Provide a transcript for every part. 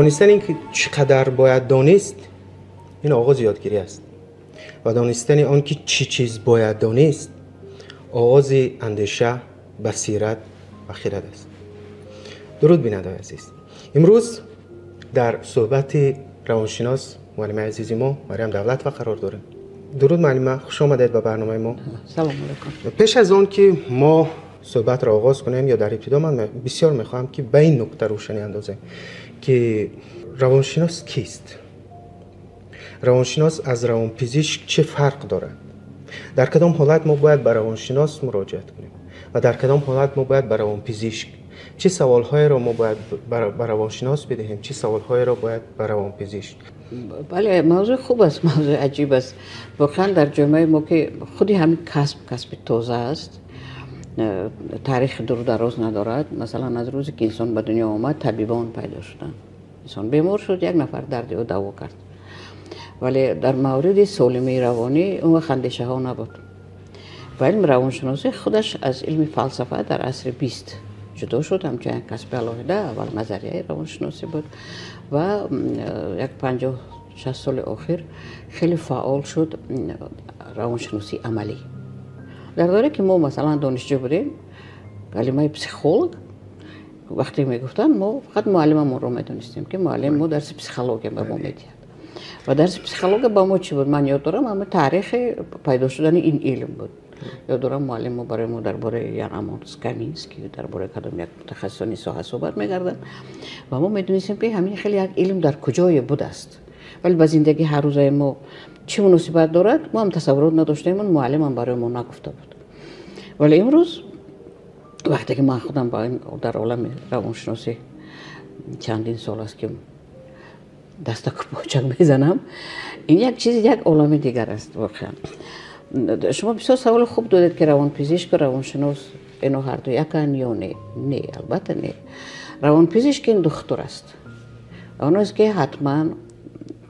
Донистани ин ки чӣ қадар бояд донист, ин оғози ёдгирӣ аст ва донистани он ки чӣ чиз бояд донист, оғози андеша, басират ва хирад аст. Дуруд, бинандаи азиз. Имрӯз дар суҳбати равоншинос муаллимаи азизи мо Марьям Давлатова қарор дорем. Дуруд, муаллима, хуш омадед ба барномаи мо. Салом алайкум. Пеш аз он ки мо суҳбатро оғоз кунем ё дар ибтидо ман бисёр мехоҳам ки ба ин нукта рӯшанӣ андозем ки равоншинос кист? Равоншинос аз равонпизишк чӣ фарқ дорад? Дар кадом ҳолат мо бояд ба равоншинос муроҷиат кунем ва дар кадом ҳолат мо бояд ба равонпизишк? Чӣ саволҳоеро мо бояд ба равоншинос бидиҳем, чӣ саволҳоеро бояд ба равонпизишк? Бале, мавзӯи хуб аст, мавзӯи аҷиб аст. Воқеан дар ҷомеаи мо ки худи ҳамин касб касби тоза аст, таърихи дуру дароз надорад. Масалан, аз рӯзе ки инсон ба дунё омад, табибон пайдо шуданд. Инсон бемор шуд, як нафар дарди ӯ даво кард. Вале дар мавриди солимии равонӣ он вақт андешаҳо набуд. Ва илми равоншиносӣ худаш аз илми фалсафа дар асри 20 ҷудо шуд, ҳамчун як касби алоҳида. Аввал назарияи равоншиносӣ буд ва як 50-60 соли охир хеле фаъол шуд равоншиносии амалӣ. Дар доре ки мо, масалан, донишҷӯ будем, калимаи психолог вақте мегуфтанд, мо фақат муаллимамонро медонистем, ки муаллим мо дарси психология ба мо медиҳад. Ва дарси психология ба мо чӣ буд? Ман ёд дорам, ҳама таърихи пайдо шудани ин илм буд. Ёд дорам, муаллим мо барои мо дар бораи Ян Амон Каминский, дар бораи кадом як мутахассисони соҳа суҳбат мекарданд ва мо медонистем, ки ҳамин хеле як илм дар куҷое будааст. Вале ба зиндагии ҳаррӯзаи мо чӣ муносибат дорад, мо ҳам тасаввурот надоштем, муаллимам барои мо нагуфта буд. Вале имрӯз вақте ки ман худам дар олами равоншиносӣ чандин сол аст ки дастаку почак мезанам, ин як чизи, як олами дигар аст воқеан. Шумо бисёр саволи хуб додед, ки равонпизишку равоншинос ино ҳарду яканд ё не? Не, албатта не. Равонпизишк ин духтур аст, он аст ки ҳатман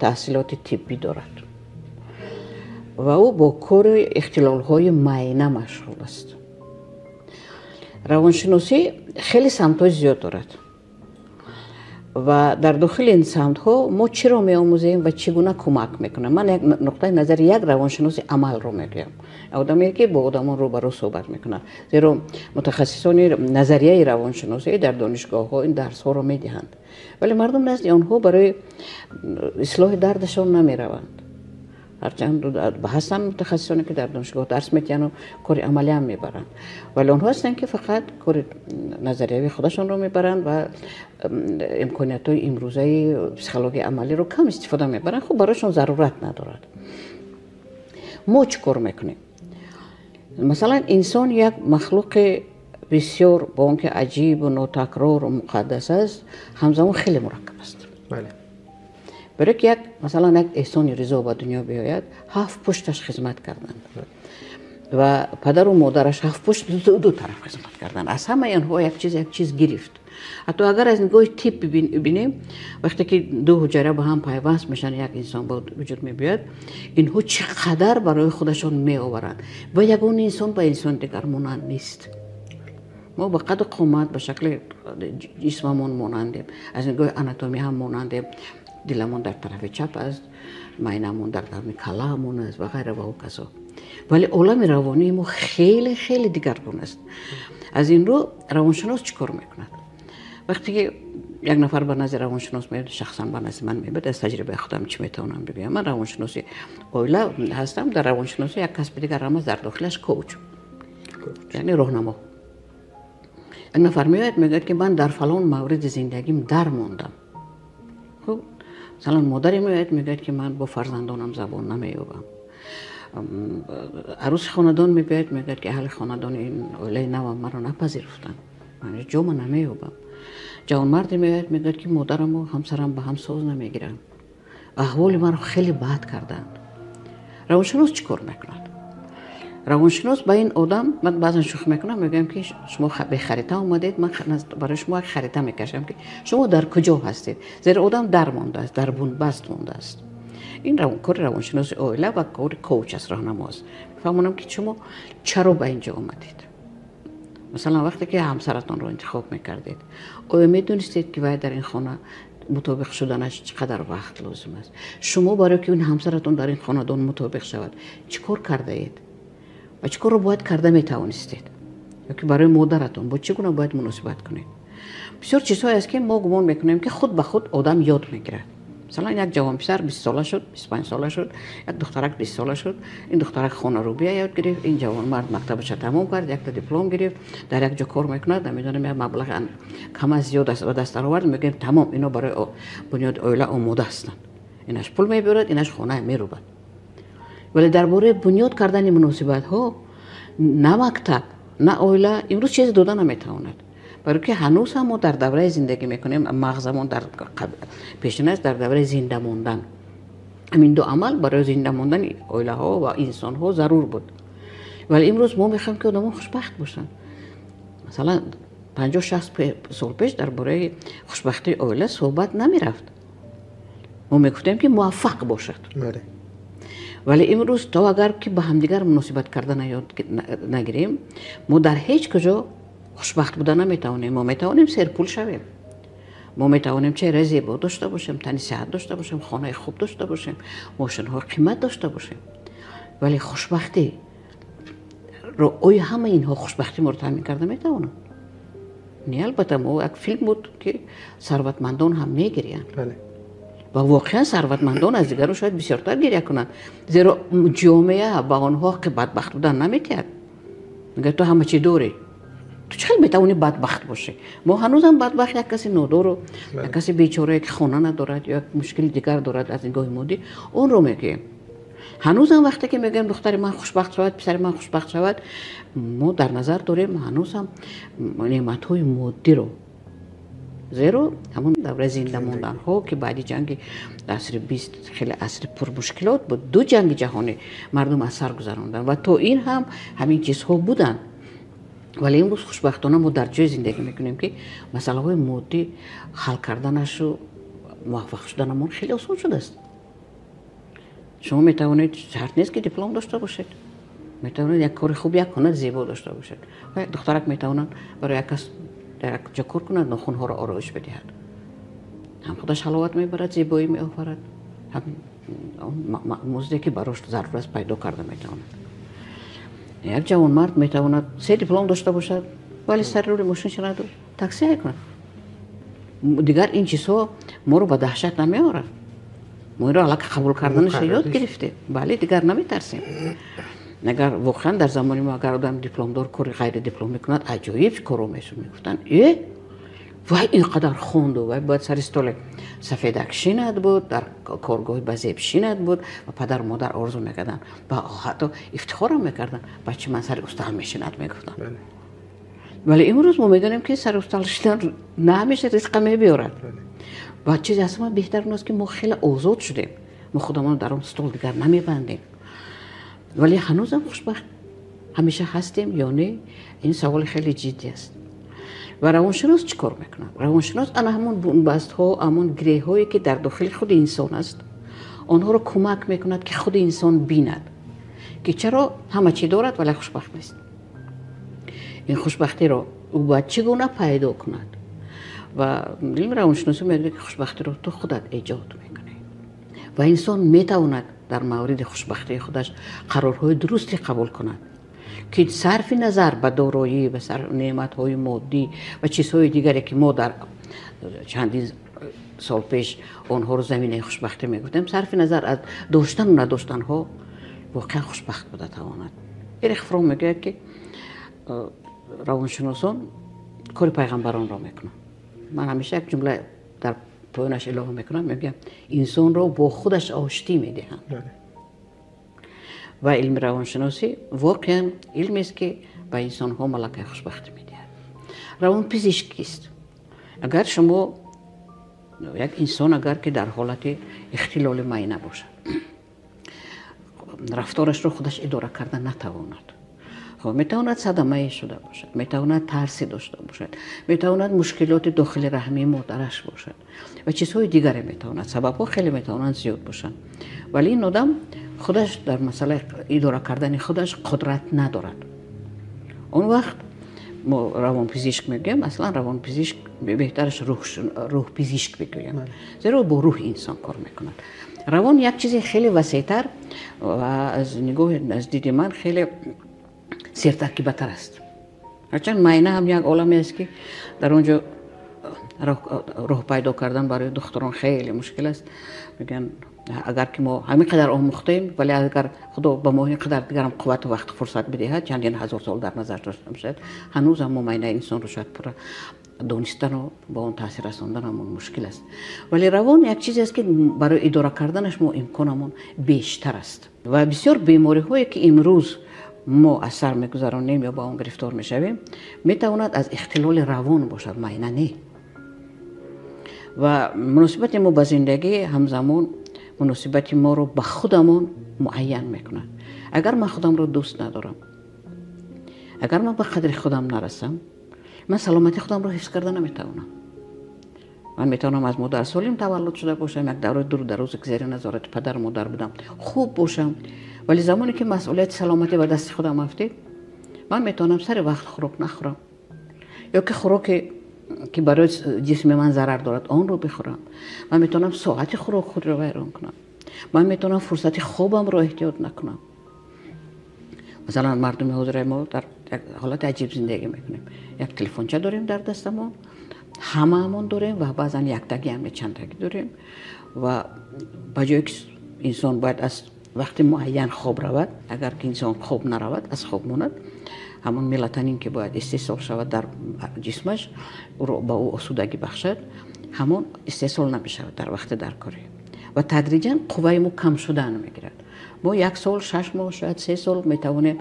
таҳсилоти тиббӣ дорад ва ӯ бо кори ихтилолҳои майна машғул аст. Равоншиносӣ хеле самтҳои зиёд дорад ва дар дохили ин самтҳо мо чиро меомӯзем ва чӣ гуна кӯмак мекунем? Ман як нуқтаи назари як равоншиноси амалро мегӯям, одаме ки бо одамон рӯбарӯ суҳбат мекунад, зеро мутахассисони назарияи равоншиносӣ дар донишгоҳҳо ин дарсҳоро медиҳанд, вале мардум назди онҳо барои ислоҳи дардашон намераванд. Ҳарчанд ҳастанд мутахассисоне ки дар донишгоҳ дарс медиҳанд, кори амалиам мебаранд, вале онҳо ҳастанд ки фақат кори назариявии худашонро мебаранд ва имкониятҳои имрӯзаи психологияи амалиро кам истифода мебаранд. Хуб, барояшон зарурат надорад. Мо чӣ кор мекунем? Масалан, инсон як махлуқи бисёр бо он ки аҷибу нотакрору муқаддас аст, ҳамзамон хеле мураккаб аст. Барои ки як, масалан, як Эҳсони Ризо ба дунё биёяд, ҳафт пушташ хизмат карданд ва падару модараш ҳафт пушт ду тараф хизмат карданд. Аз ҳамаи онҳо як чиз, як чиз гирифт. Ҳатто агар аз нигоҳи тиб бибинем, вақте ки ду ҳуҷайра ба ҳам пайваст мешаванд, як инсон ба вуҷуд мебиёяд. Инҳо чӣ қадар барои худашон меоваранд ва ягон инсон ба инсони дигар монанд нест. Мо ба қаду қомат, ба шакли ҷисмамон монандем, аз нигоҳи анатомия ҳам монандем, диламон дар тарафи чап аст, майнамон дар тарафи калаамон аст ва ғайра ва ҳоказо, вале олами равонии мо хеле хеле дигаргун аст. Аз ин рӯ равоншинос чӣ кор мекунад? Вақте ки як нафар ба назди равоншинос меояд, шахсан ба назди ман меояд, аз таҷрибаи худам чӣ метавонам бигӯям? Ман равоншиноси оила ҳастам. Дар равоншиносӣ як касби дигар ҳам аст дар дохилаш, коуч, яъне роҳнамо. Як нафар меояд, мегӯяд, ки ман дар фалон мавриди зиндагим дармондам. Хуб, масалан, модаре меояд, мегӯяд, ки ман бо фарзандонам забон намеёбам. Арӯси хонадон мебиёяд, мегӯяд, ки аҳли хонадони ин оилаи навам маро напазируфтанд, ман ҷома намеёбам. Ҷавонмарде меояд, мегӯяд, ки модараму ҳамсарам ба ҳам соз намегиранд, аҳволи маро хеле бад карданд. Равоншинос чӣ кор мекунад? Равоншинос ба ин одам, ман баъзан шӯхӣ мекунам, мегӯям, ки шумо бехарита омадед, ман барои шумо як харита мекашам, ки шумо дар куҷо ҳастед, зеро одам дар мондааст, дар бунбаст мондааст. Ин кори равоншиноси оила ва кори коуч аст, роҳнамо аст. Фаҳмонам, ки шумо чаро ба ин ҷо омадед. Масалан, вақте ки ҳамсаратонро интихоб мекардед, оё медонистед, ки вай дар ин хона мутобиқ шуданаш чӣ қадар вақт лозим аст? Шумо барои ки ин ҳамсаратон дар ин хонадон мутобиқ шавад, чӣ кор кардаед ва чӣ корро бояд карда метавонистед? Ё ки барои модаратон бо чӣ гуна бояд муносибат кунед? Бисёр чизҳое аст, ки мо гумон мекунем, ки худ ба худ одам ёд мегирад. Масалан, як ҷавонписар 20 сола шуд, 25 сола шуд, як духтарак 20 сола шуд, ин духтарак хонарӯбия ёд гирифт, ин ҷавонмард мактабаша тамом кард, якта диплом гирифт, дар як ҷо кор мекунад, намедонам, як маблағи кам аз зиёд аст ба даст даровард, мегӯем, тамом, ино барои бунёди оила омода ҳастанд. Инаш пул мебиёрад, инаш хона мерубад. Вале дар бораи бунёд кардани муносибатҳо на мактаб, на оила имрӯз чизе дода наметавонад. Барои ки ҳанӯз ҳам мо дар давраи зиндагӣ мекунем, мағзамон дар пешин аст, дар давраи зинда мондан. Ҳамин ду амал барои зинда мондани оилаҳо ва инсонҳо зарур буд. Вале имрӯз мо мехоҳем, ки одамон хушбахт бошанд. Масалан, 50-60 сол пеш дар бораи хушбахтии оила суҳбат намерафт. Мо мегуфтем, ки муваффақ бошад. Вале имрӯз то агар ки ба ҳамдигар муносибат карда ёд нагирем, мо дар ҳеҷ куҷо хушбахт буда наметавонем. Мо метавонем серпул шавем, мо метавонем чеҳраи зебо дошта бошем, тани сиҳат дошта бошем, хонаи хуб дошта бошем, мошинҳои қимат дошта бошем, вале хушбахтӣ оё ҳамаи инҳо хушбахтӣ моро таъмин карда метавонанд? Не, албатта. Мо як филм буд, ки сарватмандон ҳам мегириянд ва воқеан сарватмандон аз дигарон шояд бисёртар гиря кунанд, зеро ҷомеа ба онҳо ҳаққи бадбахт будан наметиҳад. Мегӯяд, ту ҳама чӣ дорӣ, ту чӣ хел метавонӣ бадбахт бошӣ? Мо ҳанӯзам бадбахт як каси нодору, як каси бечорае, ки хона надорад ё як мушкили дигар дорад аз нигоҳи моддӣ, онро мегӯем. Ҳанӯзам вақте ки мегӯем, духтари ман хушбахт шавад, писари ман хушбахт шавад, мо дар назар дорем ҳанӯзам неъматҳои моддиро, зеро ҳамон давраи зинда монданҳо, ки баъди ҷанги асри 20 хеле асри пурмушкилот буд, ду ҷанги ҷаҳонӣ мардум аз сар гузаронданд ва то ин ҳам ҳамин чизҳо буданд. Вале имрӯз хушбахтона мо дар ҷое зиндагӣ мекунем, ки масъалаҳои моддӣ ҳал карданашу муваффақ шуданамон хеле осон шудааст. Шумо метавонед, шарт нест, ки диплом дошта бошед, метавонед як кори хуб, як ҳунари зебо дошта бошед. Ва як духтарак метавонад барои як кас дар як ҷо кор кунад, нохунҳоро ороиш бидиҳад, ҳам худаш ҳаловат мебарад, зебоӣ меофарад, ҳам музде, ки барош зарур аст, пайдо карда метавонад. Як ҷавонмард метавонад се диплом дошта бошад, вале сари рули мошин шинаду такси ҳай кунад. Дигар ин чизҳо моро ба даҳшат намеорад. Мо инро аллакай қабул карданашро ёд гирифтем. Бале, дигар наметарсем. Агар воқеан дар замони мо агар одам дипломдор кори ғайридиплом мекунад, аҷоиб коро мешуд. Мегуфтанд, э, вай ин қадар хонду, вай бояд сари столи сафедак шинад буд, дар коргоҳи базеб шинад буд. Ва падару модар орзу мекарданд ва ҳатто ифтихорам мекарданд, бачи ман сари устал мешинад, мегуфтанд. Вале имрӯз мо медонем, ки сари устал шидан на ҳамеша ризқа мебиёрад. Ва чизе аз ҳама беҳтар он аст, ки мо хеле озод шудем, мо худамонро дар он стол дигар намебандем. Вале ҳанӯзам хушбахт ҳамеша ҳастем ё не, ин саволи хеле ҷиддӣ аст. Ва равоншинос чӣ кор мекунад? Равоншинос ана ҳамон бунбастҳо, ҳамон гиреҳҳое, ки дар дохили худи инсон аст, онҳоро кӯмак мекунад, ки худи инсон бинад, ки чаро ҳама чӣ дорад, вале хушбахт нест, ин хушбахтиро ӯ бояд чӣ гуна пайдо кунад. Ва илми равоншиносӣ мегӯяд, ки хушбахтиро ту худат эҷод мекунӣ ва инсон метавонад дар мавриди хушбахтии худаш қарорҳои дурусте қабул кунад, ки сарфи назар ба дороӣ ва неъматҳои моддӣ ва чизҳои дигаре, ки мо дар чандин сол пеш онҳоро заминаи хушбахтӣ мегуфтем, сарфи назар аз доштану надоштанҳо воқеан хушбахт буда тавонад. Эрих Фром мегӯяд, ки равоншиносон кори пайғамбаронро мекунанд. Ман ҳамеша як ҷумла дар поёнаш илова мекунам, мегӯям, инсонро бо худаш оштӣ медиҳанд. Ва илми равоншиносӣ воқеан илмест, ки ба инсонҳо малакаи хушбахтӣ медиҳад. Равонпизишк кист? Агар шумо як инсон, агар ки дар ҳолати ихтилоли майна бошад, рафторашро худаш идора карда натавонад, хоб, метавонад садамае шуда бошад, метавонад тарсе дошта бошад, метавонад мушкилоти дохили раҳмии модараш бошад ва чизҳои дигаре метавонад, сабабҳо хеле метавонанд зиёд бошанд, вале ин одам худаш дар масъалаи идора кардани худаш қудрат надорад, он вақт Мо равонпизишк мегӯем, аслан равонпизишк беҳтараш рӯҳпизишк бигӯем, зеро бо рӯҳи инсон кор мекунад. Равон як чизи хеле васеътар ва аз нигоҳи аз диди ман хеле сертаркибатар аст. Ҳарчанд майна ҳам як оламе аст, ки дар он ҷо роҳ пайдо кардан барои духтурон хеле мушкил аст. Мегӯянд, агар ки мо ҳамин қадар омӯхтем, вале агар Худо ба мо ин қадар дигарам қуввату вақту фурсат бидиҳад, чандин ҳазор сол дар назар дошта бошад, ҳанӯзам мо майнаи инсонро шояд пурра донистану ба он таъсир расонданамон мушкил аст. Вале равон як чизе аст, ки барои идора карданаш мо имконамон бештар аст. Ва бисёр бемориҳое, ки имрӯз мо аз сар мегузаронем ё ба он гирифтор мешавем, метавонад аз ихтилоли равон бошад, майна не. Ва муносибати мо ба зиндагӣ ҳамзамон муносибати моро ба худамон муайян мекунад. Агар ман худамро дӯст надорам, агар ман ба қадри худам нарасам, ман саломатии худамро ҳифз карда наметавонам. Ман метавонам аз модар солим таваллуд шуда бошам, як давраи дуру дарозе ки зери назорати падару модар будам, хуб бошам, вале замоне ки масъулияти саломатӣ ба дасти худам афтид, ман метавонам сари вақт хӯрок нахӯрам ё ки хӯроке ки барои ҷисми ман зарар дорад, онро бихӯрам. Ман метавонам соати хӯрок худро вайрон кунам. Ман метавонам фурсати хобамро эҳтиёт накунам. Масалан, мардуми ҳозираи мо дар як ҳолати аҷиб зиндагӣ мекунем. Як телефонча дорем дар дастамон, ҳамаамон дорем ва баъзан яктагӣ ҳам чандтагӣ дорем ва ба ҷое ки инсон бояд аз вақти муайян хоб равад, агар ки инсон хоб наравад, аз хоб монад, ҳамон мелатонин ки бояд истеҳсол шавад дар ҷисмаш, ӯро ба ӯ осудагӣ бахшад, ҳамон истеҳсол намешавад дар вақти даркорӣ ва тадриҷан қувваи мо кам шудан мегирад. Мо як сол, 6 моҳ, шояд 3 сол метавонем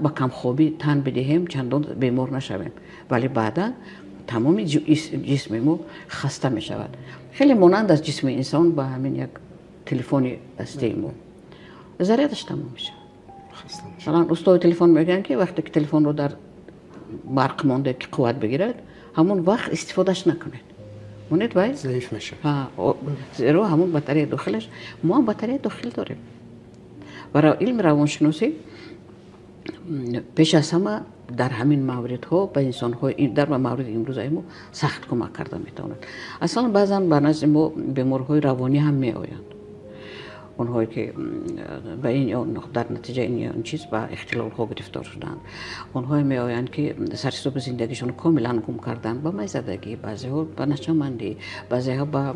ба камхобӣ тан бидиҳем, чандон бемор нашавем, вале баъдан тамоми ҷисми мо хаста мешавад. Хеле монанд аст ҷисми инсон ба ҳамин як телефони дастии мо, зарядаш тамом мешавад. Масалан, устои телефон мегӯянд, ки вақте ки телефонро дар барқ монде, ки қувват бигирад, ҳамон вақт истифодаш накунед, монед вай заиф мешавад, зеро ҳамон батарея дохилаш. Мо ҳам батарея дохил дорем. Ва илми равоншиносӣ пеш аз ҳама дар ҳамин мавридҳо ба инсонҳо, дар мавриди имрӯзаи мо сахт кӯмак карда метавонад. Аслан баъзан ба назди мо беморҳои равонӣ ҳам меоянд, онҳое ки ба ин ё дар натиҷаи ин ё он чиз ба ихтилолҳо гирифтор шуданд, онҳое меоянд, ки сарҳисоби зиндагишон комилан гум карданд, ба майзадагӣ, баъзеҳо ба нашъамандӣ, баъзеҳо ба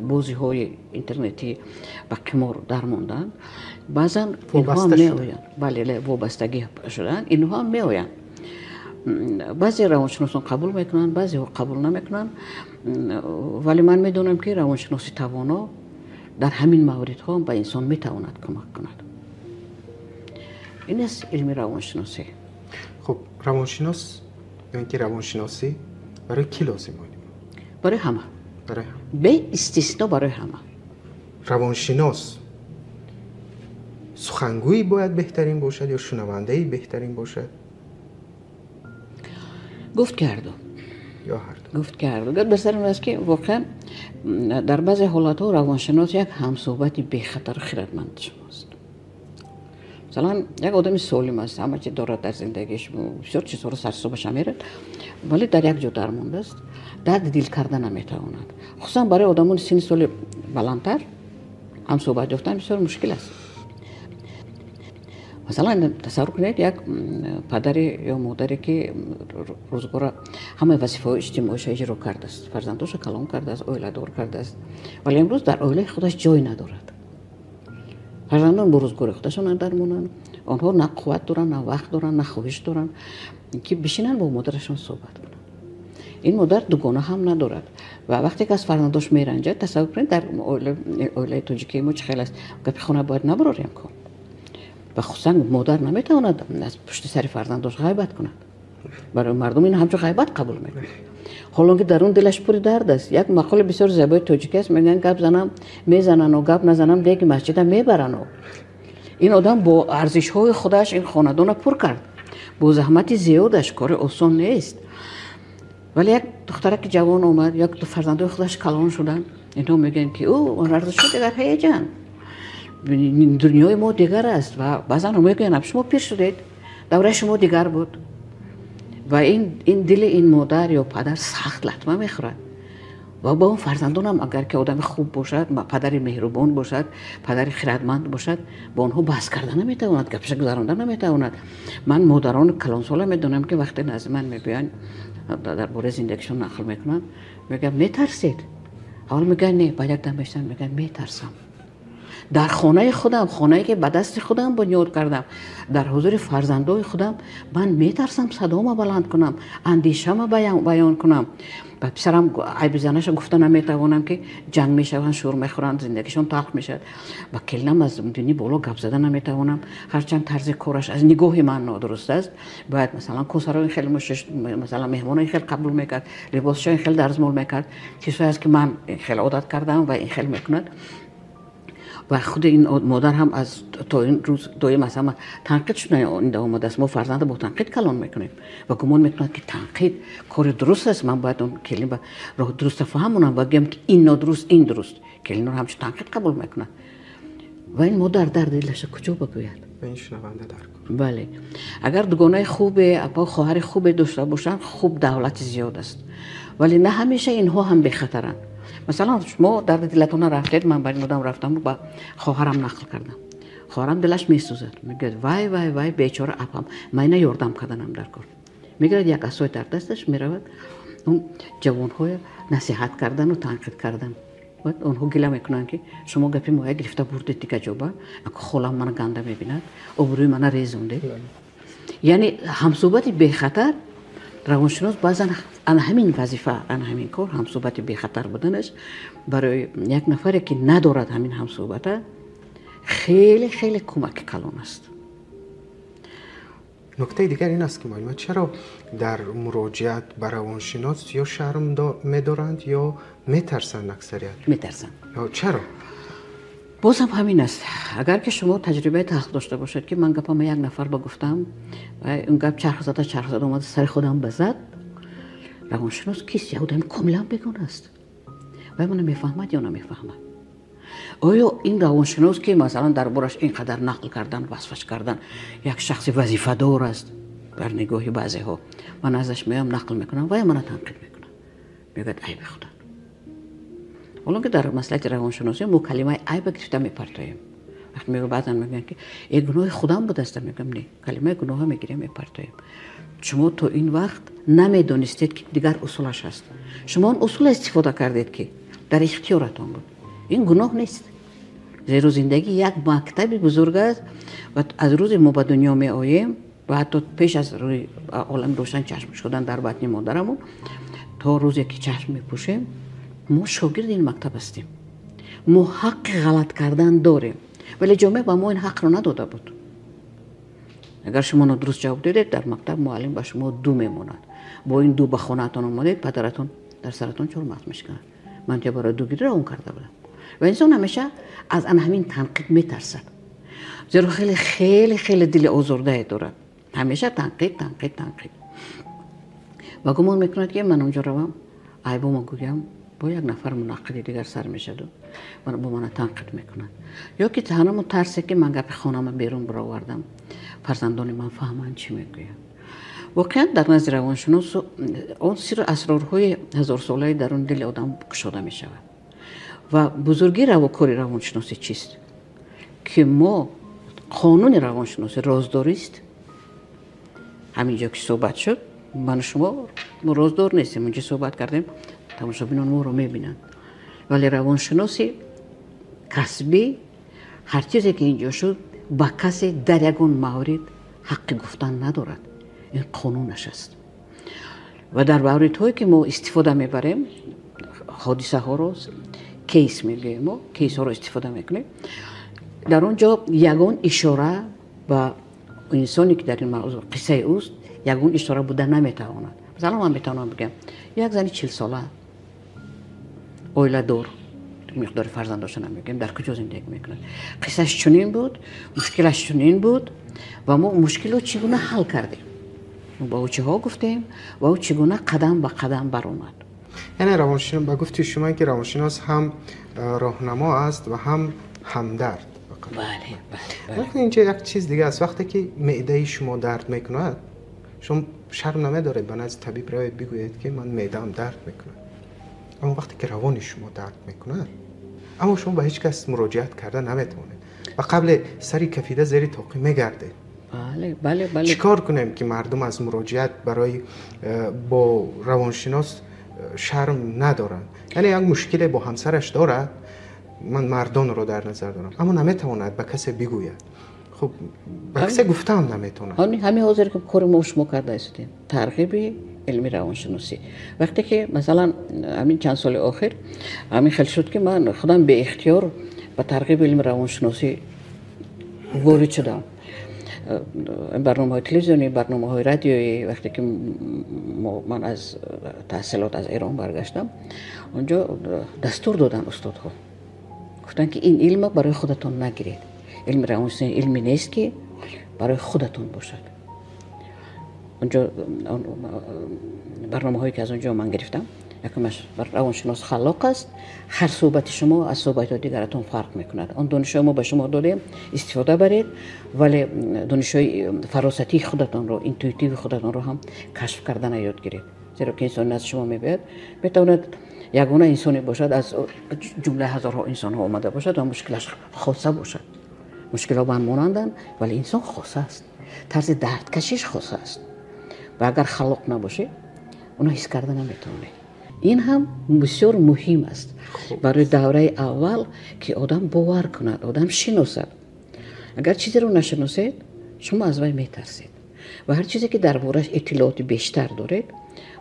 бозиҳои интернетӣ, ба қимор дармонданд. Баъзан инҳо меоянд, бале, вобастагӣ шуданд, инҳо ҳам меоянд. Баъзе равоншиносон қабул мекунанд, баъзеҳо қабул намекунанд, вале ман медонам, ки равоншиноси тавоно дар ҳамин мавридҳо ба инсон метавонад кӯмак кунад. Ин аст илми равоншиносӣ. Хуб, равоншинос ё ин ки равоншиносӣ барои кӣ лозим? Барои ҳама, барои ҳама, беистисно барои ҳама. Равоншинос сухангӯи бояд беҳтарин бошад ё шунавандаи беҳтарин бошад? Гуфт ки ҳарду. Ё ҳарду. Гуфт ки ҳарду. Гап дар сари он аст, ки воқеан дар баъзе ҳолатҳо равоншинос як ҳамсӯҳбати бехатару хирадманд шумост. Масалан, як одами солим аст, ҳама чи дорад дар зиндагиш, бисёр чизҳоро сарҳисобаш мерад, вале дар як ҷо дармондааст, дарди дил карда наметавонад. Хусусан барои одамони синни соли баландтар ҳамсӯҳбат ёфтан бисёр мушкил аст. Масалан, тасаввур кунед як падаре ё модаре, ки рӯзгора ҳамаи вазифаҳои иҷтимоиша иҷро кардааст, фарзандоша калон кардааст, оиладор кардааст, вале имрӯз дар оилаи худаш ҷой надорад. Фарзандон бо рӯзгори худашон дармонанд, онҳо на қувват доранд, на вақт доранд, на хоҳиш доранд, ки бишинанд бо модарашон суҳбат кунанд. Ин модар дугона ҳам надорад ва вақте ки аз фарзандош меранҷад, тасаввур кунед дар оилаи тоҷикии мо чӣ хел аст, гапи хона бояд набарорем ку, ва хусусан модар наметавонад аз пушти сари фарзандош ғайбат кунад. Барои мардум ин ҳамчун ғайбат қабул мекунад, ҳолон ки дарун дилаш пури дард аст. Як мақоли бисёр зебои тоҷикӣ аст, мегӯянд: гап занам мезанану, гап назанам деги масҷида мебарану. Ин одам бо арзишҳои худаш ин хонадона пур кард, бо заҳмати зиёдаш, кори осон нест. Вале як духтараки ҷавон омад, як фарзандои худаш калон шуданд, инҳо мегӯянд, ки ӯ он арзишҳо дигар ҳеҷанд, дунёи мо дигар аст. Ва баъзан мегӯянд: шумо пир шудед, давраи шумо дигар буд. Ва ин дили ин модар ё падар сахт латма мехӯрад. Ва ба он фарзандонам агар ки одами хуб бошад, падари меҳрубон бошад, падари хирадманд бошад, бо онҳо баҳс карда наметавонад, гапша гузаронда наметавонад. Ман модарони калонсола медонам, ки вақте назди ман мебиёянд, дар бораи зиндагишон нақл мекунанд, мегӯям метарсед? Аввал мегӯянд не, баъд як дам мешаванд, мегӯянд метарсам. Дар хонаи худам, хонае ки ба дасти худам бунёд кардам, дар ҳузури фарзандои худам ман метарсам садома баланд кунам, андешама баён кунам. Ба писарам айби занаша гуфта наметавонам, ки ҷанг мешаванд, шӯр мехӯранд, зиндагишон талх мешавад. Ба келинам аз дини боло гап зада наметавонам, ҳарчанд тарзи кораш аз нигоҳи ман нодуруст аст. Бояд масалан косаро хеле мушиш, масалан меҳмоно хеле қабул мекард, либосшо хеле дарзмол мекард, чизҳое аст ки ман хеле одат кардам ва ин хеле мекунад. Ва худи ин модар ҳам аз то ин рӯз доим аз ҳама танқид шуда омадааст. Мо фарзанда бо танқид калон мекунем ва гумон мекунад, ки танқид кори дуруст аст. Ман бояд он келин ба роҳ дуруста фаҳмонам ва гӯям, ки ин нодуруст, ин дуруст. Келинро ҳамчун танқид қабул мекунад. Ва ин модар дарди дилаша куҷо бигӯяд? Бале, агар дугонаи хубе, апа хоҳари хубе дошта бошанд, хуб давлати зиёд аст. Вале на ҳамеша инҳо ҳам бехатаранд. Масалан, шумо дарди дилатона рафтед, ман бар ин одам рафтам, ба хоҳарам нақл кардам. Хоҳарам дилаш месӯзад, мегӯяд вай вай вай, бечора апам, ман ина ёрдам карданам дар кор. Мегирад як асои дар дасташ, меравад он ҷавонҳоя насиҳат кардану танқид кардан. Онҳо гила мекунанд, ки шумо гапи моя гирифта бурдед дигар ҷоба, холам мана ганда мебинад, обрӯи мана резондед. Яъне ҳамсӯҳбати бехатар равоншинос баъзан ана ҳамин вазифа, ана ҳамин кор, ҳамсӯҳбати бехатар буданаш барои як нафаре, ки надорад ҳамин ҳамсӯҳбата, хеле хеле кӯмаки калон аст. Нуктаи дигар ин аст, ки муаллима, чаро дар муроҷиат ба равоншинос ё шарм медоранд, ё метарсанд аксарият? Метарсанд. Чаро? Боз ҳам ҳамин аст. Агар ки шумо таҷрибаи талх дошта бошед, ки ман гапама як нафар ба гуфтам, он гап чарх зада чарх зада омада сари худам ба зад, равоншинос кист? Як одами комилан бегона аст. Вай мана мефаҳмад ё намефаҳмад? Оё ин равоншинос, ки масалан дар бораш ин қадар нақл кардан, васфаш кардан, як шахси вазифадор аст дар нигоҳи баъзеҳо, ман азаш меоям, нақл мекунам, вай мана танқид мекунад, мегӯяд айби худат. Ҳоло ки дар маслиҳати равоншиносӣ мо калимаи айба гирифта мепартоем. Вақте мегӯ баъзан мегӯянд, ки э гуноҳи худам будаст, мегӯям не, калимаи гуноҳа мегирем, мепартоем. Шумо то ин вақт намедонистед, ки дигар усулаш ҳаст. Шумо он усула истифода кардед, ки дар ихтиёратон буд. Ин гуноҳ нест. Зеро зиндагӣ як мактаби бузург аст ва аз рӯзе мо ба дунё меоем ва ҳатто пеш аз рӯи олами рӯшан чашм шудан дар батни модарамон то рӯзе ки чашм мепӯшем, мо шогирди ин мактаб ҳастем. Мо ҳаққи ғалат кардан дорем, вале ҷомеа ба мо ин ҳақро надода буд. Агар шумо нодуруст ҷавоб додед, дар мактаб муаллим ба шумо ду мемонад. Бо ин ду ба хонаатон омадед, падаратон дар саратон чормағз мешиканад. Ман тя барои дугирӣ равон карда будам. Ва инсон ҳамеша аз ана ҳамин танқид метарсад, зеро хеле хеле хеле дили озурдае дорад. Ҳамеша танқид, танқид, танқид. Ва гумон мекунад, ки ман онҷо равам, айбома гӯям, бо як нафар мунаққиди дигар сар мешаду бо мана танқид мекунад. Ё ки ҳанамон тарсе, ки ман гапи хонама берун баровардам, фарзандони ман фаҳманд, чӣ мегӯянд. Воқеан дар назди равоншинос он сиру асрорҳои ҳазорсолаи дарун дили одам кушода мешавад. Ва бузургии кори равоншиносӣ чист? Ки мо қонуни равоншиносӣ роздорист. Ҳамин ҷо ки суҳбат шуд, ману шумо роздор нестем, онҷо суҳбат кардем, тамошобинон моро мебинанд. Вале равоншиноси касбӣ ҳар чизе ки инҷо шуд, ба касе дар ягон маврид ҳаққи гуфтан надорад. Ин қонунаш аст. Ва дар мавридҳое ки мо истифода мебарем, ҳодисаҳоро кейс мегӯем, мо кейсҳоро истифода мекунем, дар он ҷо ягон ишора ба инсоне, ки дар ин мавзӯъ қиссаи ӯст, ягон ишора буда наметавонад. Масалан, ман метавонам бигӯям, як зани 40сола, оиладор, миқдори фарзандоша намегӯем, дар куҷо зиндагӣ мекунад, қиссаш чунин буд, мушкилаш чунин буд ва мо мушкилро чӣ гуна ҳал кардем, ба ӯ чиҳо гуфтем ва ӯ чӣ гуна қадам ба қадам баромад. Яъне равоншинос, ба гуфти шумо, ки равоншинос ҳам роҳнамо аст ва ҳам ҳамдард. Бале, бале. Инҷо як чиз дига аст. Вақте ки меъдаи шумо дард мекунад, Шумо шарм намедоред ба назди табиб равед бигӯед ки ман меъдаам дард мекунад. Аммо вақте ки равони шумо дард мекунад, аммо шумо ба ҳеҷ кас муроҷиат карда наметавонед ва қабли сари кафида зери тоқӣ мегардед. Бале, бале, бале. Чӣ кор кунем ки мардум аз муроҷиат барои бо равоншинос шарм надоранд? Яъне як мушкиле бо ҳамсараш дорад, ман мардонро дар назар дорам, аммо наметавонад ба касе бигӯяд. Хуб, ба касе гуфтаам наметавонад. Ҳамин ҳозир ки кори мо шумо карда истодем, тарғиби илми равоншиносӣ. Вақте ки масалан ҳамин чанд соли охир ҳамин хел шуд ки ман худам беихтиёр ба тарғиби илми равоншиносӣ ворид шудам. Барномаҳои телевизионӣ, барномаҳои радиоӣ. Вақте ки ман аз таҳсилот аз Эрон баргаштам, онҷо дастур доданд устодҳо, гуфтанд ки ин илма барои худатон нагиред. Илми равоншиносӣ илме нест ки барои худатон бошад. Онҷо барномаҳое ки аз он ҷо ман гирифтам, якумаш равоншинос халоқ аст, ҳар суҳбати шумо аз суҳбатҳои дигаратон фарқ мекунад. Он донишҳои мо ба шумо додем, истифода баред, вале донишҳои фаросатии худатонро, интуитиви худатонро ҳам кашф кардана ёд гиред. Зеро ки инсон назди шумо мебиёяд, метавонад ягона инсоне бошад, аз ҷумлаи ҳазорҳо инсонҳо омада бошад ва мушкилаш хоса бошад. Мушкилҳо ба ҳам монанданд, вале инсон хоса аст, тарзи дардкашиш хоса аст. Ва агар халоқ набошед, онро ҳис карда наметавонед. Ин ҳам бисёр муҳим аст барои давраи аввал, ки одам бовар кунад, одам шиносад. Агар чизеро нашиносед, шумо аз вай метарсед. Ва ҳар чизе ки дар борааш иттилооти бештар доред,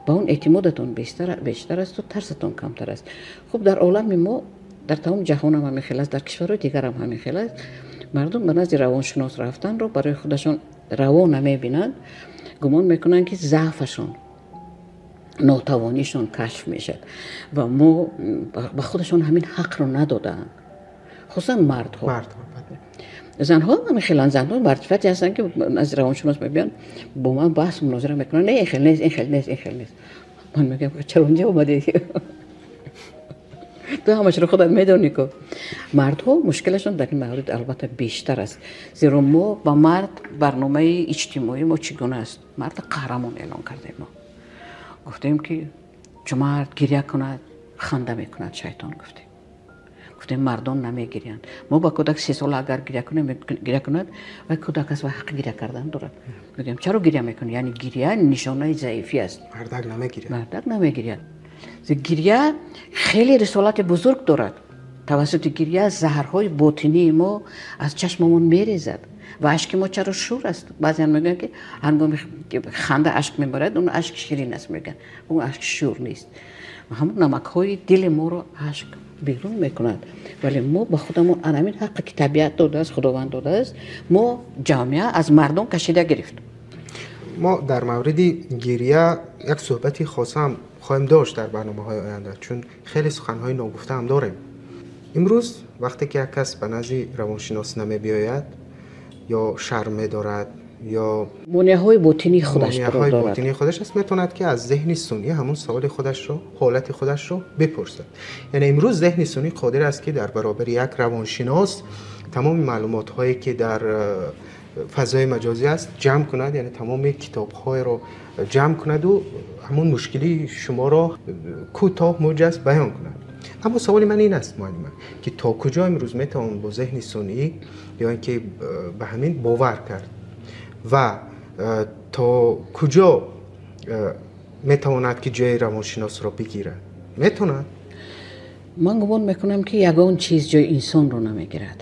ба он эътимодатон бештар асту тарсатон камтар аст. Хуб, дар олами мо, дар тамоми ҷаҳонам ҳамин хел аст, дар кишварҳои дигарам ҳамин хел аст. Мардум ба назди равоншинос рафтанро барои худашон раво намебинанд, гумон мекунанд ки заъфашон, нотавонишон кашф мешавад ва мо ба худашон ҳамин ҳақро надодаанд, хусусан мардҳо. Занҳо ҳам хелан, занҳо мартифате ҳастанд ки назди равоншинос мебиёнд, бо ман баҳс мунозира мекунанд, не, ин хел нест, ин хел нест, ин хел нест. Ман мегӯям, чаро инҷо омадӣ? Ту ҳамашро худат медонӣ ку. Мардҳо мушкилашон дар ин маврид албатта бештар аст, зеро мо ба мард барномаи иҷтимоии мо чӣ гуна аст? Мард қаҳрамон эълон кардем. Мо гуфтем ки чу мард гиря кунад, ханда мекунад шайтон, гуфтем. Гуфтем мардон намегирянд. Мо ба кӯдак 3 сола агар гиря кунад, вай кӯдак аст ва ҳаққи гиря кардан дорад. Мегӯем чаро гиря мекунӣ? Яъне гиря нишонаи заифӣ аст. Мардак намегиряд. Мардак намегиряд. Гиря хеле рисолати бузург дорад. Тавассути гиря заҳрҳои ботинии мо аз чашмамон мерезад ва ашки мо чаро шур аст? Баъзеан мегӯянд ки ҳангоми ханда ашк мебарад, он ашк ширин аст, мегӯянд. Он ашк шур нест. Ҳамон намакҳои дили моро ашк берун мекунад. Вале мо ба худамон ҳамин ҳаққе ки табиат додааст, Худованд додааст, мо ҷомеа аз мардум кашида гирифт. Мо дар мавриди гиря як суҳбати хоса ҳам хоҳем дошт дар барномаҳои оянда, чун хеле суханҳои ногуфта ҳам дорем. Имрӯз вақте ки як кас ба назди равоншинос намебиёяд, ё шарм медорад, ё монеаҳои ботинии худаш дорад, ботинии худаш аст, метавонад ки аз зеҳни сунъӣ ҳамон саволи худашро, ҳолати худашро бипурсад. Яъне имрӯз зеҳни сунъӣ қодир аст ки дар баробари як равоншинос тамоми маълумотҳое ки дар фазои маҷозӣ аст ҷамъ кунад, яъне тамоми китобҳоеро ҷамъ кунаду ҳамон мушкилии шуморо кӯтоҳ муҷаз баён кунад. Аммо саволи ман ин аст, муаллима, ки то куҷо имрӯз метавон бо зеҳни сунъӣ ё ин ки ба ҳамин бовар кард ва то куҷо метавонад ки ҷои равоншиносро бигирад? Метавонад? Ман гумон мекунам ки ягон чиз ҷои инсонро намегирад.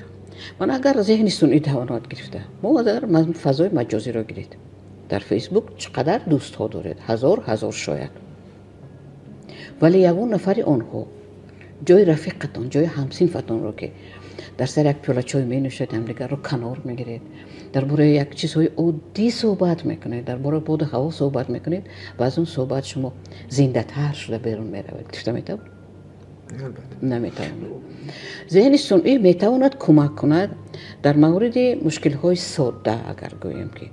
Ман агар зеҳни сунъӣ тавонад гирифта, мо агар фазои маҷозиро гиред, дар Фейсбук чӣ қадар дӯстҳо доред? Ҳазор ҳазор шояд. Вале ягон нафари онҳо ҷои рафиқатон, ҷои ҳамсинфатонро ки дар сари як пиёла чой менӯшед, ҳамдигарро канор мегиред, дар бораи як чизҳои оддӣ суҳбат мекунед, дар бораи боду ҳаво суҳбат мекунед ва аз он суҳбат шумо зиндатар шуда берун меравед. Гирифта метавонед? Наметавонад. Зеҳни сунъӣ метавонад кӯмак кунад дар мавриди мушкилҳои содда, агар гӯем ки,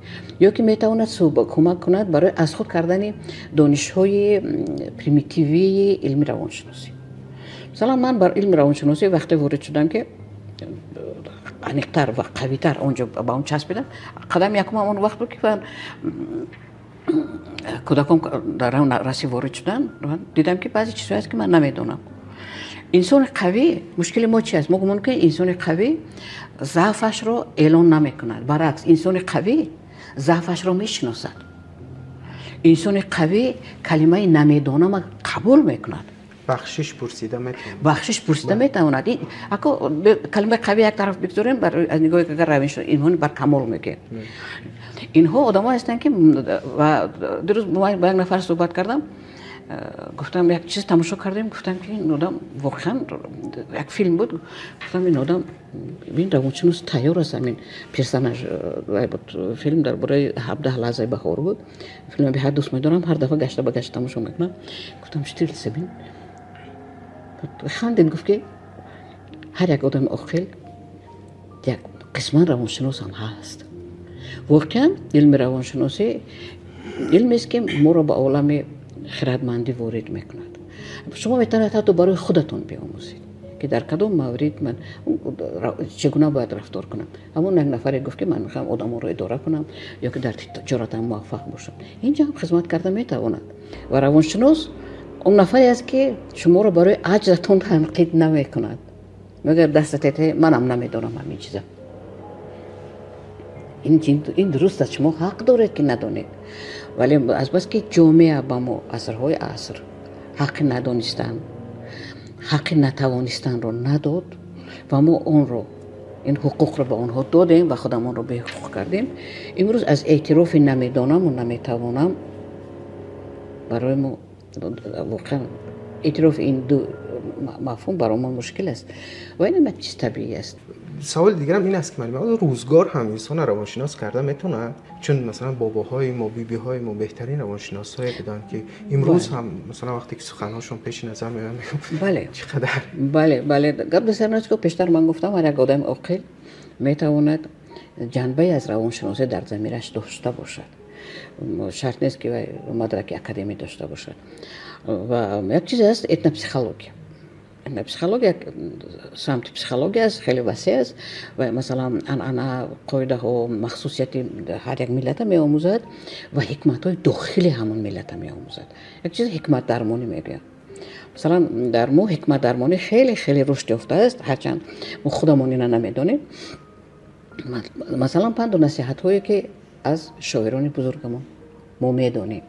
ё ки метавонад кӯмак кунад барои аз худ кардани донишҳои примитивии илми равоншиносӣ. Масалан, ман бар илми равоншиносӣ вақте ворид шудам ки аниқтар ва қавитар онҷо ба он часпидам, қадами якумам он вақт буд ки ман Кӯдакон дар расӣ ворид шуданд, дидам, ки баъзе чизҳое аст, ки ман намедонам. Инсони қавӣ, мушкили мо чи аст? Мо гумон ки инсони қавӣ заъфашро эълон намекунад. Баръакс, инсони қавӣ заъфашро мешиносад. Инсони қавӣ калимаи намедонама қабул мекунад. Бахшиш пурсида метавонад. Бахшиш пурсида метавонад. Ако калимаи қавӣ як тараф бигзорем, аз нигоҳи агар равиш инҳо бар камол мегӯем. Инҳо одамое ҳастанд, ки ва дирӯз бо як нафар суҳбат кардам, гуфтам, як чиз тамошо кардем, гуфтам, ки ин одам воқеан, як филм буд, гуфтам, ин одам, ин равоншинос тайёр аст. Ҳамин персонаж буд, филм дар бораи 17 лаҳзаи баҳор буд. Филм беҳад дӯст медорам, ҳар дафъа гашта ба гашта тамошо мекунам. Гуфтам, Штирлиц бин. Хандид, гуфт, ки ҳар як одами оқил як қисман равоншинос ҳам ҳаст. Воқеан, илми равоншиносӣ илмест, ки моро ба олами хирадмандӣ ворид мекунад. Шумо метавонед ҳатто барои худатон биомӯзед, ки дар кадом маврид ман чӣ гуна бояд рафтор кунам. Ҳамон як нафаре гуфт, ки ман мехоҳам одамонро идора кунам ё ки дар тиҷоратам муваффақ бошам, инҷа ҳам хизмат карда метавонад. Ва равоншинос он нафаре аст, ки шуморо барои аҷзатон танқид намекунад. Мегӯяд, дастатете, манам намедонам ҳамин чиза, ин дуруст аст, шумо ҳақ доред, ки надонед. Вале азбаски ҷомеа ба мо асрҳои аср ҳаққи надонистан, ҳаққи натавонистанро надод ва мо онро, ин ҳуқуқро ба онҳо додем ва худамонро беҳуқуқ кардем, имрӯз аз эътирофи намедонаму наметавонам барои мо воқеан эътирофи ин ду мафҳум барои мо мушкил аст ва инам як чиз табиӣ аст. Саволи дигарам ин аст, ки муаллим, рӯзгор ҳам инсонро равоншинос карда метавонад? Чун масалан бобоҳои мо, бибиҳои мо беҳтарин равоншиносҳое буданд, ки имрӯз ҳам масалан вақте ки суханҳошон пеши назар меояд, мегӯям, чӣ қадар Бале, гап дар сар, ки пештар ман гуфтам, ҳар як одами оқил метавонад ҷанбае аз равоншиносӣ дар замираш дошта бошад. Шарт нест, ки вай мадраки академӣ дошта бошад. Ва як чизе аст, этнопсихология. Этнопсихология як самти психология аст, хеле васеъ аст ва масалан анъана, қоидаҳо, махсусияти ҳар як миллата меомӯзад ва ҳикматҳои дохили ҳамон миллата меомӯзад. Як чиз ҳикматдармонӣ мегӯянд. Масалан, дар мо ҳикматдармонӣ хеле хеле рушд ёфтааст, ҳарчанд мо худамон ина намедонем. Масалан, панду насиҳатҳое, ки аз шоирони бузургамон мо медонем,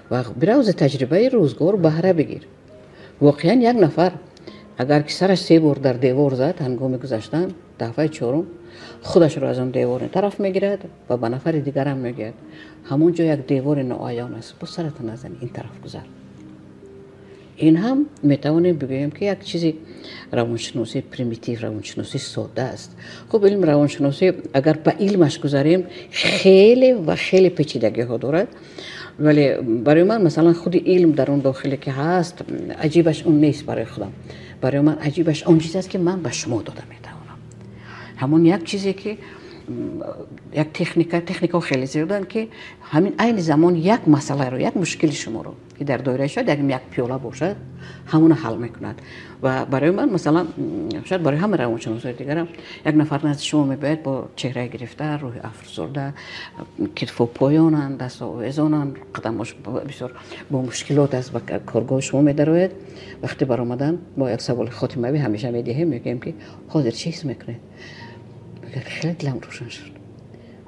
ва бирав, таҷрибаи рӯзгор баҳра бигир. Воқеан, як нафар агар ки сараш се бор дар девор зад, ҳангоми гузаштан дафъаи чорум худашро аз он девори тараф мегирад ва ба нафари дигарам мегӯяд: «Ҳамон ҷо як девори ноаён аст, бо сарата назани, ин тараф гузар». Ин ҳам метавонем бигӯем, ки як чизи равоншиносии примитив, равоншиносии содда аст. Хуб, илми равоншиносӣ, агар ба илмаш гузарем, хеле ва хеле печидагиҳо дорад. Вале барои ман, масалан, худи илм дар он дохиле ки ҳаст, аҷибаш он нест барои худам. Барои ман аҷибаш он чиз аст, ки ман ба шумо дода метавонам, ҳамон як чизе, ки як техника, техникаҳо хеле зиёданд, ки ҳамин айни замон як масъаларо, як мушкили шуморо, ки дар доираи шояд як пиёла бошад, ҳамона ҳал мекунад. Ва барои ман, масалан, шояд барои ҳама равоншиносои дигарам, як нафар назди шумо мебиёяд бо чеҳраи гирифта, рӯҳи афсурда, китфо поёнанд, дастҳо овезонанд, қадамош бисёр бо мушкилот аст, ба коргоҳи шумо медарояд. Вақте баромадан, мо як саволи хотимавӣ ҳамеша медиҳем, мегӯем, ки ҳозир чӣ ҳис мекунед? Мегӯяд, хеле дилам рӯшан шуд.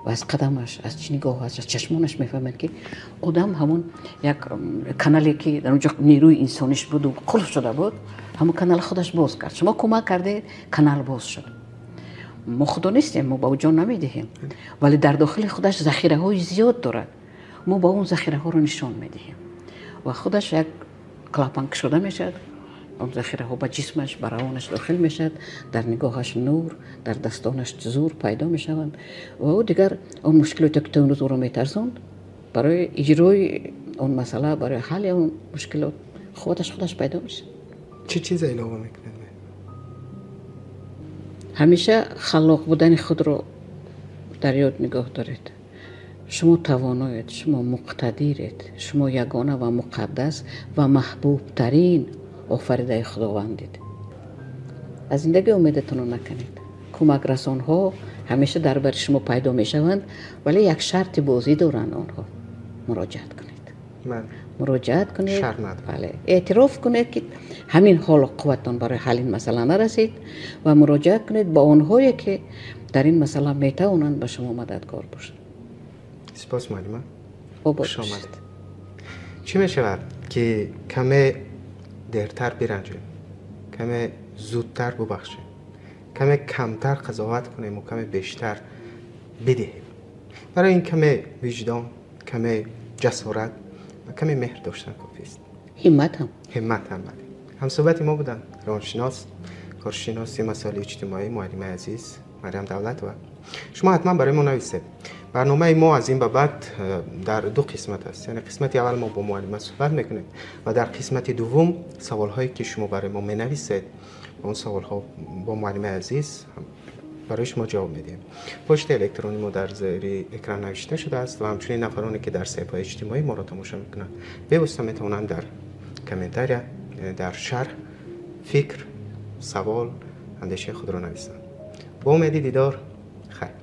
Ва аз қадамаш, аз нигоҳаш, аз чашмонаш мефаҳмед, ки одам ҳамон як канале, ки дар онҷо нерӯи инсониш буду қулф шуда буд, ҳамон канал худаш боз кард. Шумо кӯмак кардед, канал боз шуд. Мо худо нестем, мо ба ӯ ҷон намедиҳем, вале дар дохили худаш захираҳои зиёд дорад. Мо ба он захираҳоро нишон медиҳем ва худаш як клапан кушода мешавад, он захираҳо ба ҷисмаш, ба равонаш дохил мешавад, дар нигоҳаш нур, дар дастонаш зур пайдо мешаванд ва ӯ дигар он мушкилоте, ки то имрӯз ӯро метарсонд, барои иҷрои он масъала, барои ҳалли он мушкилот қувваташ худаш пайдо мешавад. Чӣ чизе илова мекунед? Ҳамеша халлоқ будани худро дар ёд нигоҳ доред. Шумо тавоноед, шумо муқтадиред, шумо ягона ва муқаддас ва маҳбубтарин офаридаи Худовандед. Аз зиндагӣ умедатонро накунед. Кӯмакрасонҳо ҳамеша дар бари шумо пайдо мешаванд, вале як шарти бозӣ доранд онҳо. Муроҷиат кунед. Муроҷиат кунед. Бале, эътироф кунед, ки ҳамин ҳоло қувваттон барои ҳалли ин масъала нарасид ва муроҷиат кунед ба онҳое, ки дар ин масъала метавонанд ба шумо мададгор бошанд. Сипос, муаллима. Обод бошед. Чӣ мешавад, ки каме дертар биранҷем, каме зудтар бубахшем, каме камтар қазоват кунем ва каме бештар бидиҳем? Барои ин каме виҷдон, каме ҷасорат ва каме меҳр доштан кофист. Ҳиммат ҳам. Ҳиммат ҳам, бале. Ҳамсӯҳбати мо буданд равоншинос, коршиноси масоили иҷтимоӣ, муаллимаи азиз Марьям Давлатова. Шумо ҳатман барои мо нависед. Барномаи мо аз ин ба баъд дар ду қисмат аст. Яъне қисмати аввал мо бо муаллима суҳбат мекунем ва дар қисмати дуввум саволҳое, ки шумо барои мо менависед, он саволҳо бо муаллимаи азиз барои шумо ҷавоб медиҳем. Почтаи электронии мо дар зери экран навишта шудааст ва ҳамчунин нафароне, ки дар саҳифаҳои иҷтимоӣ моро тамошо мекунанд, бевосита метавонанд дар комментария, яъне дар шарҳ, фикр, савол, андешаи худро нависанд. Бо умеди дидор, хайр.